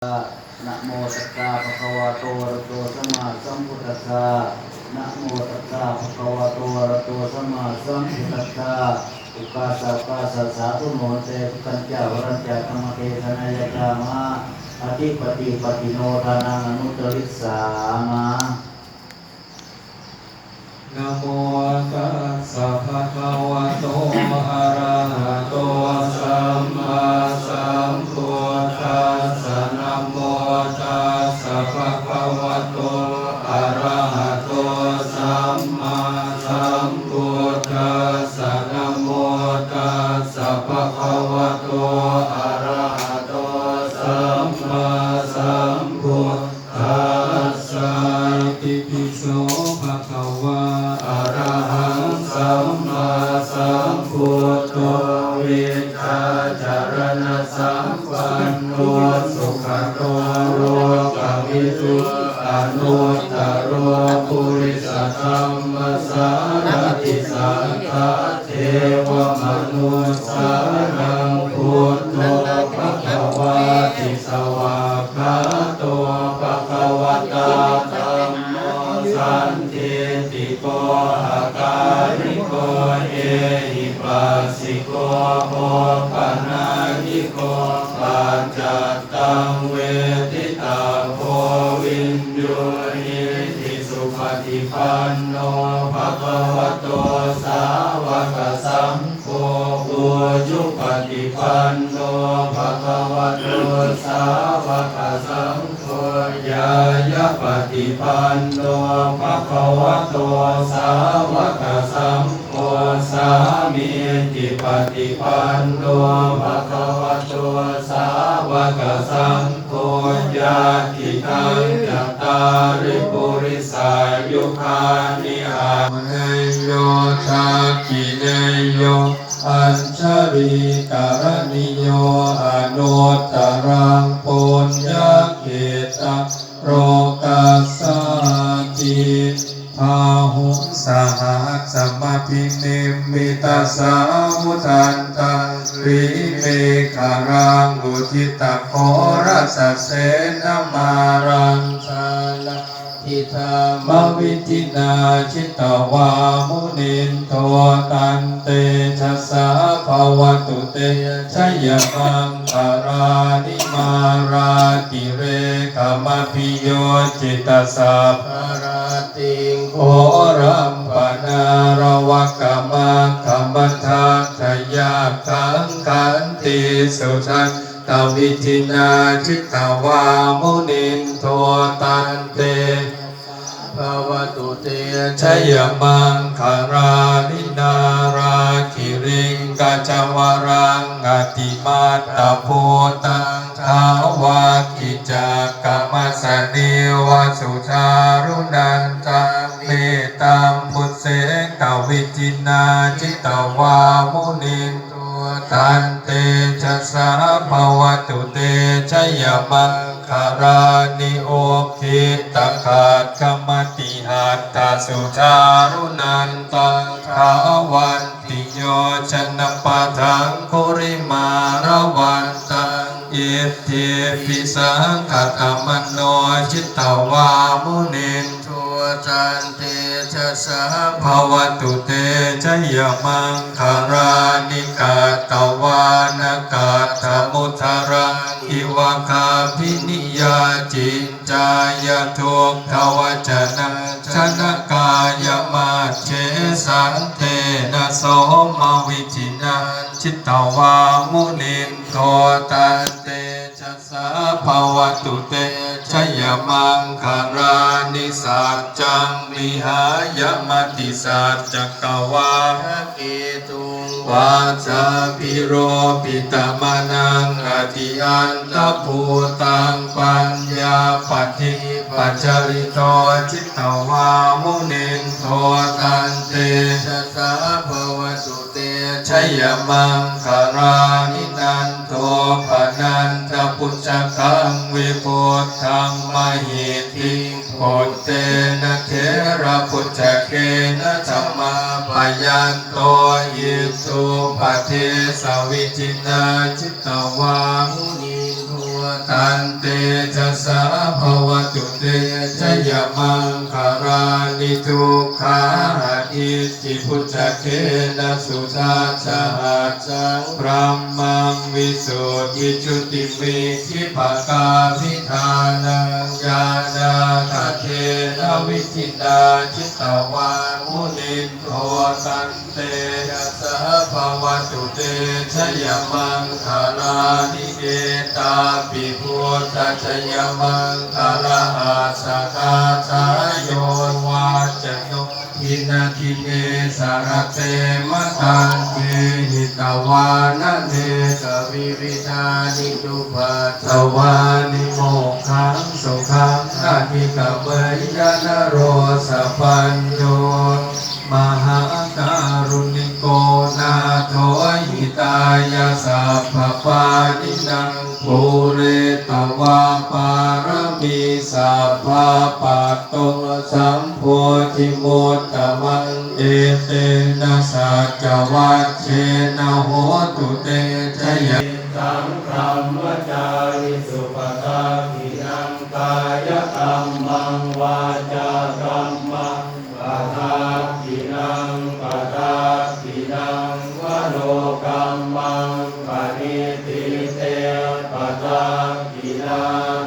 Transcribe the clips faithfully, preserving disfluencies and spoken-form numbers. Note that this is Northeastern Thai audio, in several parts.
Namo tassa bhagavato arahato sammāsambuddhassa. Namo tassa bhagavato arahato sammāsambuddhassa. Ukāsa ukāsa sādhu no bhante, sukhañca varañca dhammadesanāya yācāma, adhipati patino dānaṃ anuttariṃ yācāma. Namo tassa bhagavato arahato sammāsambuddhassa. Namo tassa bhagavato arahato sammāsambuddhassa. Namo tassa bhagavato arahato sammāsambuddhassa. Itipi so bhagavā arahaṃ sammāsambuddho vijjācaraṇasampanno sugato lokavidū anuttaro purisadammasārathi satthā devamanussānaṃ buddho bhagavāti. Svākkhāto bhagavatā dhammo sandiṭṭhiko akāliko ehipassiko opanayiko paccattaṃ veditabbo viññūhīti. Supaṭipanno bhagavato sāvakasaṅgho, ujupaṭipanno bhagavato sāvakasaṅgho, ñāyapaṭipanno bhagavato sāvakasaṅgho, sāmīcipaṭipanno bhagavato sāvakasaṅgho, yadidaṃ cattāri purisayugāni aṭṭha neyo dakkhiṇeyyo añjalikaraṇīyo anuttaraṃ puññakkhettaṃ lokassāti. Bāhuṃ sahassamabhinimmitasāvudhantaṃ grīmekhalaṃ uditaghorasasenamāraṃ dānādidhammavidhinā jitavā munindo tantejasā bhavatu te jayamaṅgalāni. Mārātirekamabhiyujjhitasabbarattiṃ ghorampanāḷavakamakkhamathaddhayakkhaṃ khantīsudantavidhinā jitavā munindo tantejasā bhavatu te jayamaṅgalāni. Nāḷāgiriṃ gajavaraṃ atimattabhūtaṃ dāvaggicakkamasanīva sudāruṇantaṃ mettambusekavidhinā jitavā munindo tantejasā bhavatu te jayamaṅgalāni. Ukkhittakhaggamatihatthasudāruṇantaṃ dhāvantiyojanapathaṅgulimālavantaṃ iddhībhisaṅkhatamano jitavā munindo tantejasā bhavatu te jayamaṅgalāni. Katvāna kaṭṭhamudaraṃ iva gabbhinīyā ciñcāya duṭṭhavacanaṃ janakāyamajjhe santena somavidhinā jitavā munindo tantejasā bhavatu te jayamaṅgalāni. Saccaṃ vihāya matisaccakavādaketuṃ vādābhiropitamanaṃ atiandhabhūtaṃ paññāpadīpajalito jitavā munindo tantejasā bhavatu te jayamaṅgalāni. Nandopanandabhujagaṃ vibudhaṃ mahiddhiṃ puttena therabhujagena damāpayanto iddhūpadesavidhinā jitavā munindo Tantejasā bhavatu te jayamaṅgalāni. Duggāhadiṭṭhibhujagena sudaṭṭhahatthaṃ, brahmaṃ visuddhijutimiddhibakābhidhānaṃ, ñāṇāgadena vidhinā jitavā munindo, tantejasā bhavatu te jayamaṅgalāni. Etāpi buddhajayamaṅgalaaṭṭhagāthā, yo vācano dinadine sarate matandī, hitvānanekavividhāni cupaddavāni, mokkhaṃ sukhaṃ adhigameyya naro sapañño. Mahākāruṇiko nātho hitāya sabbapāṇinaṃ, pūretvā pāramī sabbā patto sambodhimuttamaṃ, etena saccavajjena hotu te jaya. Taṃ brahmacārisu padakkhiṇaṃ, kāyakammaṃ vācākammaṃ padakkhiṇaṃ, padakkhiṇaṃ manokammaṃ paṇidhī te padakkhiṇā,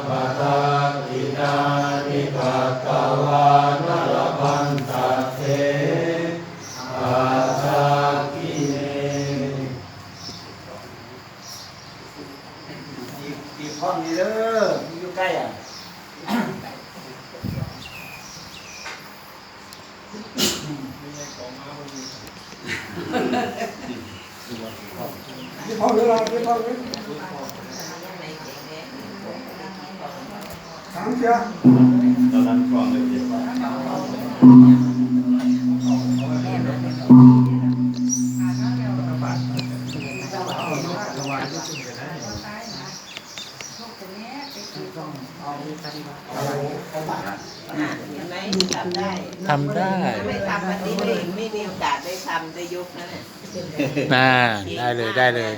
padakkhiṇāni katvāna labhantatthe padakkhiṇe. อีก อีกห้องนี้เด้อ อยู่ใกล้อ่ะ อีกห้องเดียวล่ะ อีกห้องเดียว สามเทื่อ ตอนนั้นกล่องเลยเจ็บปะ เห็นไหม ทำได้ ทำได้ ไม่ทำวันนี้ไม่ ไม่มีโอกาสได้ทำ ได้ยกนั่นแหละ น่า ได้เลย ได้เลย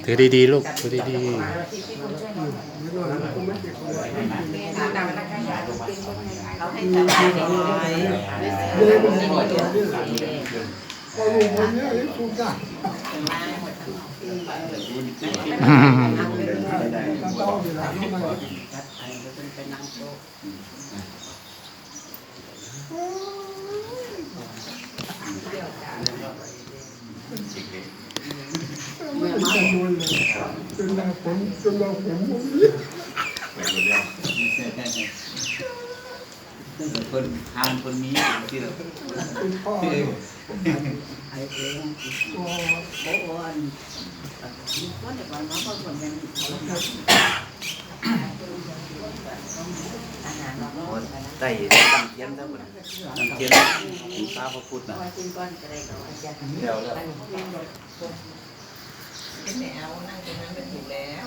ถือดีๆ ลูก ถือดีๆ เขาให้ทำได้ไหม ก็รู้คนเนี้ย ทุกอย่าง อืม ไม่ได้กังวลเลย จนเราผม จนเราผมหมดเลย เพิ่นทางเพิ่นมีที่เรา เป็นพ่อ ไอ้เองก็ โอ้โห อัน คนเดียวกันเนาะ คนเดียวกัน อาหารเราก็ ได้ตั้งเทียนซะพุ่นน่ะ ตั้งเทียนบูชาพระพุทธน่ะ เดี๋ยวแล้ว เป็นแนวนั่งตรงนั้นมันถูกแล้ว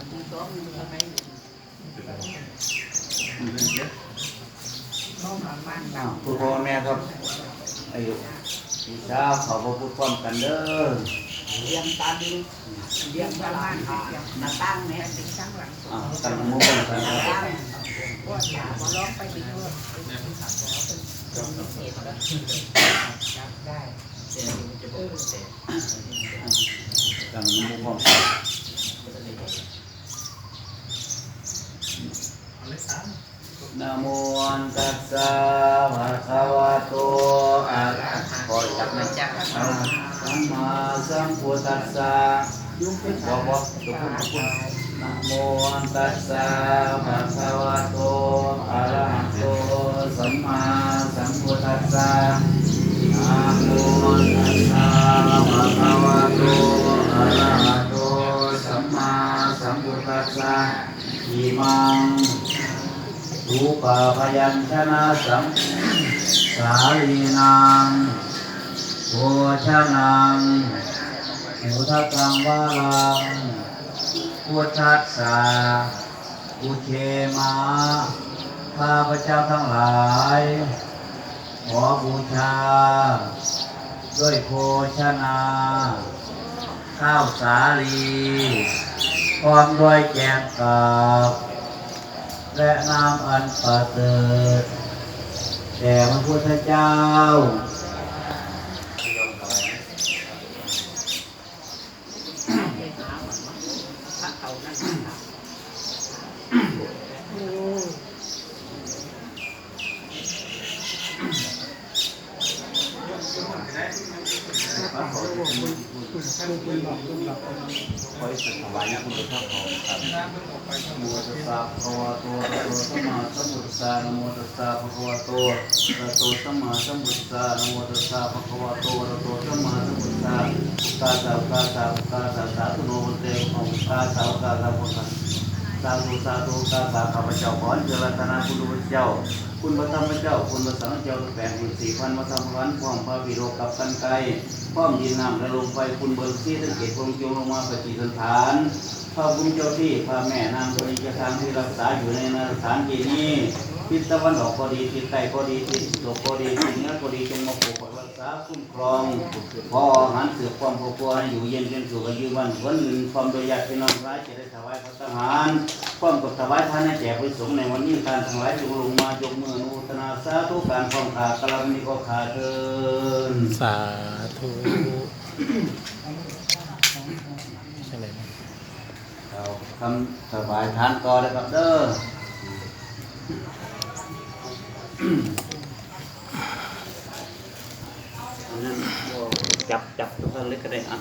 คุณพ่อแม่ครับ ไอ้บูชาขอพระพุทธพร้อมกันเด้อ เตรียมตัน เตรียมตลาด มาตั้งเนี่ย อ่า ตั้งหมู่พร้อมกันครับ ตั้ง พวกจ๋ามาร้องไปดีด้วย ได้ ตั้งหมู่พร้อมกัน นะโมตัสสะ ภะคะวะโต อะระหะ ขอจับหน่อย อะระหะ สัมมาสัมพุทธัสสะ บ่ บ่ ตัวพุทธ ตัวพุทธ นะโมตัสสะ ภะคะวะโต อะระหะโต สัมมาสัมพุทธัสสะ นะโมตัสสะ ภะคะวะโต อะระหะโต สัมมาสัมพุทธัสสะ อิมัง รูปาพยัญชนะสัง สาลีนัง โภชนัง อุทกังวาลัง พุทธัสสะ อุเชมะ ข้าพเจ้าทั้งหลาย ขอบูชา ด้วยโภชนา ข้าวสาลี พร้อมด้วยแกงกาบและน้ำอันประเสริฐแด่พระพุทธเจ้า ขอให้ถวายคุณพระพรครับ นะโมตัสสะภะคะวะโต อะระหะโต สัมมาสัมพุทธัสสะ นะโมตัสสะภะคะวะโต อะระหะโต สัมมาสัมพุทธัสสะ นะโมตัสสะภะคะวะโต อะระหะโต สัมมาสัมพุทธัสสะ อุกาสะ อุกาสะ อุกาสะ สาธุโน พันเต อุกาสะ อุกาสะ อุกาสะ สาธุ สาธุ อุกาสะ ข้าพเจ้าขออัญเชิญรัตนคุณพระเจ้า คุณพระธรรมเจ้า คุณพระสังฆเจ้า ทั้งแปดหมื่นสี่พัน พระธรรมขันธ์ พร้อมพระปิฎกกับกรรไกร พร้อมดินน้ำและลมไฟ คุณเบิกทรีทั้งเจ็ดพระองค์ จงลงมาประดิษฐาน พระภูมิเจ้าที่ พระแม่นางธรณีเจ้าทางที่รักษาอยู่ในสถานที่นี้ ทิศตะวันออกก็ดี ทิศใต้ก็ดี ทิศตะวันตกก็ดี ทิศเหนือก็ดี จงมาปกปักรักษาคุ้มครอง ขออาหารเสริมความครอบครัวให้อยู่เย็นเป็นสุข อายุมั่นขวัญยืน พร้อมด้วยญาติพี่น้องทั้งหลายจะได้ถวาย ทหาร พร้อมกับถวายทานให้แก่พระสงฆ์ในวันนี้ ท่านทั้งหลายจงลงมายกมืออนุโมทนาสาธุการพร้อมข้า กาลานี้ก็ข้าเทิน สาธุ ใช่เลยนะ เอาคำถวายทานต่อเลยครับเด้อ อันนั้นก็จับ จับตรงนั้นเลยก็ได้อ่ะ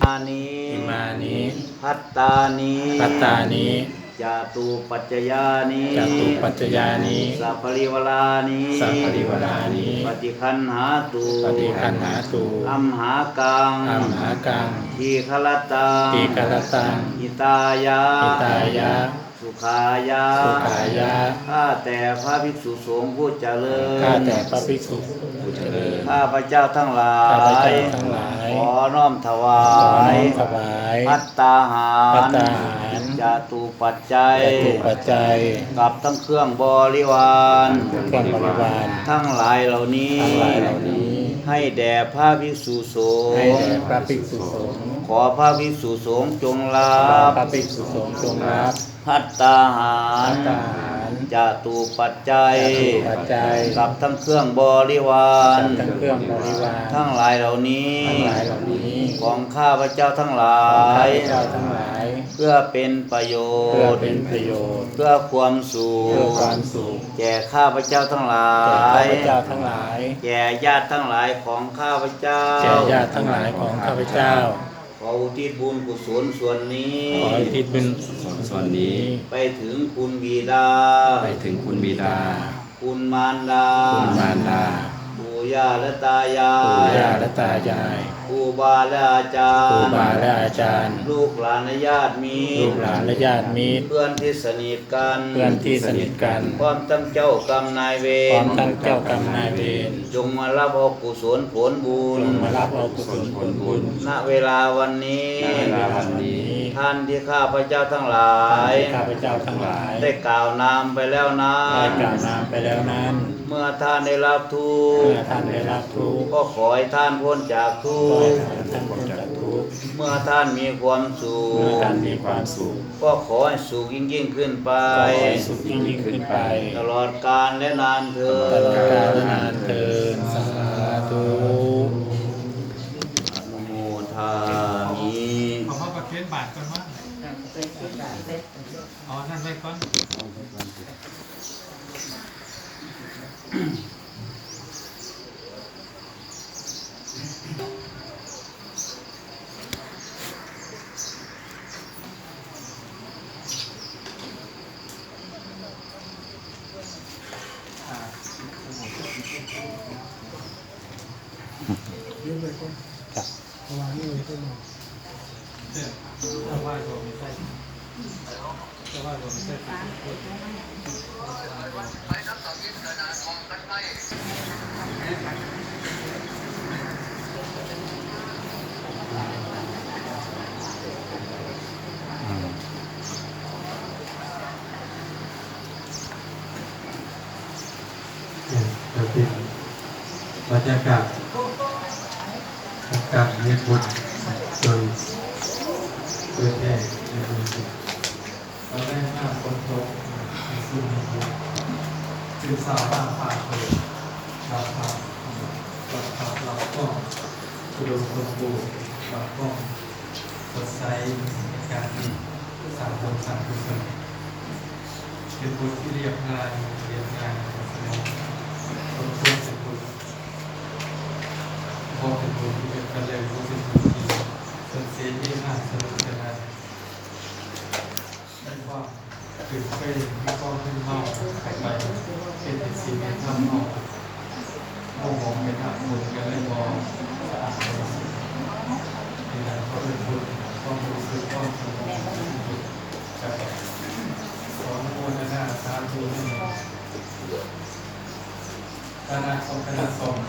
อานิ อิมานิ พัตตานิ พัตตานิ จตุปัจจยานิ จตุปัจจยานิ สัปริวารานิ สัปปริวารานิ ปฏิคันหาตุ ปฏิคันหาตุ อัมหากัง อัมหากัง ทีฆรตัง ทีฆรตัง หิตายะ หิตายะ สุขายะ สุขายะ ข้าแต่พระภิกษุสงฆ์ผู้เจริญ ข้าแต่พระภิกษุผู้เจริญ ข้าพเจ้าทั้งหลาย ข้าพเจ้าทั้งหลาย ขอน้อมถวาย ขอน้อมถวาย ภัตตาหาร ภัตตาหาร จตุปัจจัย จตุปัจจัย กับทั้งเครื่องบริวาร เครื่องบริวาร ทั้งหลายเหล่านี้ ทั้งหลายเหล่านี้ ให้แด่พระภิกษุสงฆ์ ให้แด่พระภิกษุสงฆ์ ขอพระภิกษุสงฆ์จงรับ ขอพระภิกษุสงฆ์จงรับ ภัตตาหาร ภัตตาหาร จตุปัจจัย จตุปัจจัย กับทั้งเครื่องบริวาร กับทั้งเครื่องบริวาร ทั้งหลายเหล่านี้ ทั้งหลายเหล่านี้ ของข้าพเจ้าทั้งหลาย ของข้าพเจ้าทั้งหลาย เพื่อเป็นประโยชน์ เพื่อเป็นประโยชน์ เพื่อความสุข เพื่อความสุข แก่ข้าพเจ้าทั้งหลาย แก่ข้าพเจ้าทั้งหลาย แก่ญาติทั้งหลายของข้าพเจ้า แก่ญาติทั้งหลายของข้าพเจ้า ขออุทิศบุญกุศลส่วนนี้ ขออุทิศบุญกุศลส่วนนี้ ไปถึงคุณบิดา ไปถึงคุณบิดา คุณมารดา คุณมารดา ปู่ย่าและตายาย ปู่ย่าและตายาย ครูบาและอาจารย์ ครูบาและอาจารย์ ลูกหลานและญาติมิตร ลูกหลานและญาติมิตร เพื่อนที่สนิทกัน เพื่อนที่สนิทกัน พร้อมทั้งเจ้ากรรมนายเวร พร้อมทั้งเจ้ากรรมนายเวร จงมารับเอากุศลผลบุญ จงมารับเอากุศลผลบุญ ณ เวลาวันนี้ ณ เวลาวันนี้ ท่านที่ข้าพเจ้าทั้งหลาย ท่านที่ข้าพเจ้าทั้งหลาย ได้กล่าวนามไปแล้วนั้น ได้กล่าวนามไปแล้วนั้น เมื่อท่านได้รับทุกข์ เมื่อท่านได้รับทุกข์ ก็ขอให้ท่านพ้นจากทุกข์ ขอให้ท่านพ้นจากทุกข์ เมื่อท่านมีความสุข เมื่อท่านมีความสุข ก็ขอให้สุขยิ่งๆขึ้นไป ขอให้สุขยิ่งๆขึ้นไป ตลอดกาลและนานเทอญ ตลอดกาลและนานเทอญ สาธุ อนุโมทามิ ขอพระประเคนบาทก่อนวะ อ๋อ นั่นไว้ก่อน ก็เป็นบรรยากาศของการเฮ็ดบุญโดยโดยแท้ในมือนี้ ตอนแรกมาฝนตก มีซุ่มมีบุญ ตื่นเช้ามาฟ้าเปิด รับพระ รับพระ รับพร อุดมสมบูรณ์ รับพร สดใส ในการที่สร้างบุญสร้างกุศล เป็นบุญที่เรียบง่าย เรียบง่าย สนุก สมควรเป็นบุญ บ่เป็นบุญที่เป็นกันเลย บ่เป็นบุญที่สนเสรีมาก สนุกสนาน มีความตื่นเต้น มีความมึนเมาเข้าไป เป็นสิ่งที่ทำเอาบ่มองไปทางบุญ ก็เลยบ่สะอาดบริสุทธิ์ นี่แหละเขาเอิ้นบุญ ความรู้สึก ความสงบ ครับ ขออนุโมทนาสาธุนำ คณะสงฆ์ คณะสงฆ์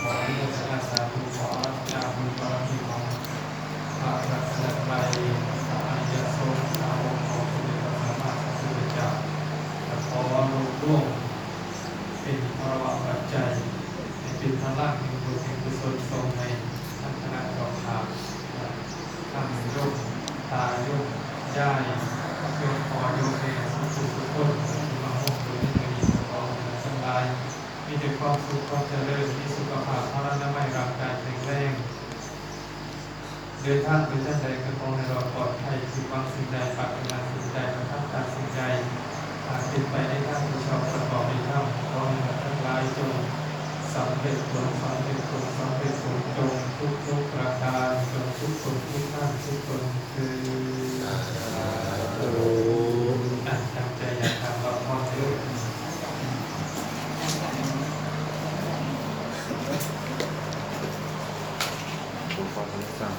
ขออนุโมทนาสาธุ ขออนุโมทนาบุญบารมีของพระรัตนตรัย พระอริยสงฆ์ สาวกของสมเด็จพระสัมมาสัมพุทธเจ้า ขอรวบรวมเป็นพลวปัจจัย ให้เป็นพลังแห่งบุญแห่งกุศลส่งให้ทั้งคณะเจ้าภาพ ทั้งโยมตาโยมยาย โยมพ่อโยมแม่ ทุกผู้ทุกคนที่มาร่วมบุญในมื้อนี้ ขอให้ทั้งหลาย มีแต่ความสุขความเจริญ มีสุขภาพพลานามัยร่างกายแข็งแรง เดินทางไปทางใดก็ขอให้รอดปลอดภัย คิดหวังสิ่งใด ปรารถนาสิ่งใด ประทับใจสิ่งใด หากเป็นไปในทางที่ชอบประกอบในธรรม ขอให้ท่านทั้งหลายจงสำเร็จผล สำเร็จผล สำเร็จผล จงทุกทุกประการ จงทุกคนทุกท่านทุกคนเทอญ สาธุ อ่ะ ตั้งใจอยากทำละครลูก ผมขอสงสาร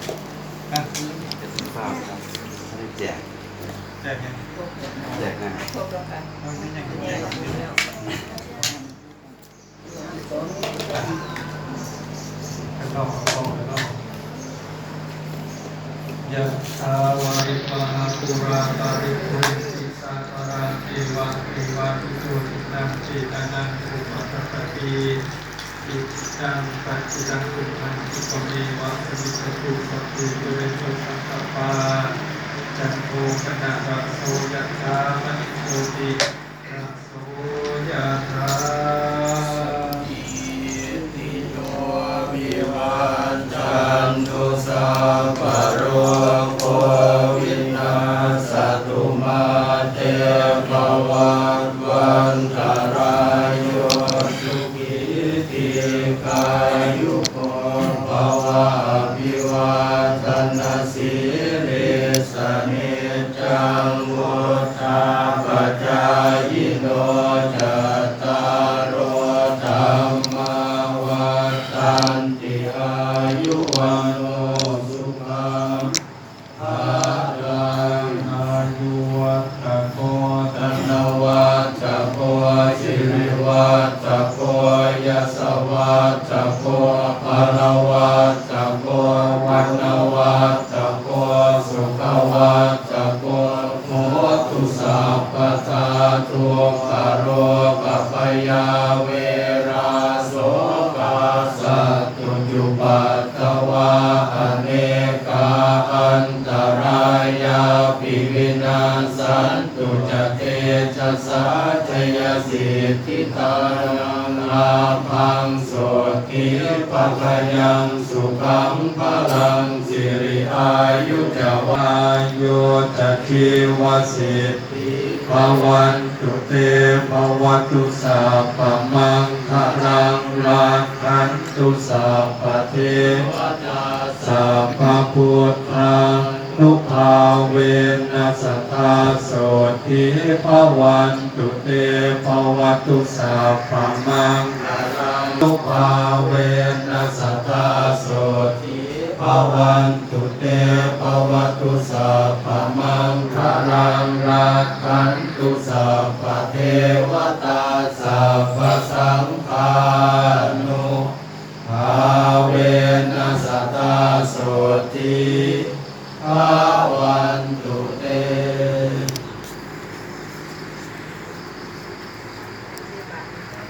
อ่ะ จะสงสารครับ ไม่ได้แจก แจกยัง แจกนะ ครบแล้วค่ะ มันไม่ยังแจก ข้างนอก ข้างนอก ข้างนอก Yathā vārivahā pūrā paripūrenti sāgaraṃ, evameva ito dinnaṃ petānaṃ upakappati. Icchitaṃ patthitaṃ tumhaṃ khippameva samijjhatu, sabbe pūrentu saṅkappā, cando paṇṇaraso yathā, maṇi jotiraso yathā. Sabbītiyo vivajjantu, sabbarogo vinassatu, mā te bhavatvantarāyo, sukhī dīghāyuko bhava. Abhivādanasīlissa niccaṃ vuḍḍhāpacāyino, cattāro dhammā vaḍḍhanti: āyu vaṇṇo sukhaṃ balaṃ. Āyuvaḍḍhako dhanavaḍḍhako sirivaḍḍhako yasavaḍḍhako balavaḍḍhako vaṇṇavaḍḍhako sukhavaḍḍhako hotu sabbadā. Dukkharogabhayā verā sokā sattu cupaddavā, anekā antarāyāpi vinassantu ca tejasā. Jayasiddhi dhanaṃ lābhaṃ sotthi bhāgyaṃ sukhaṃ balaṃ, siri āyu ca vaṇṇo ca jīvasiddhī bhavantu te. Bhavatu sabbamaṅgalaṃ, rakkhantu sabbadevatā, sabbabuddhānubhāvena sadā sotthī bhavantu te. Bhavatu sabbamaṅgalaṃ, nubhāvena sadā sotthī bhavantu te. Bhavatu sabbamaṅgalaṃ, rakkhantu sabbadevatā, sabbasaṅghā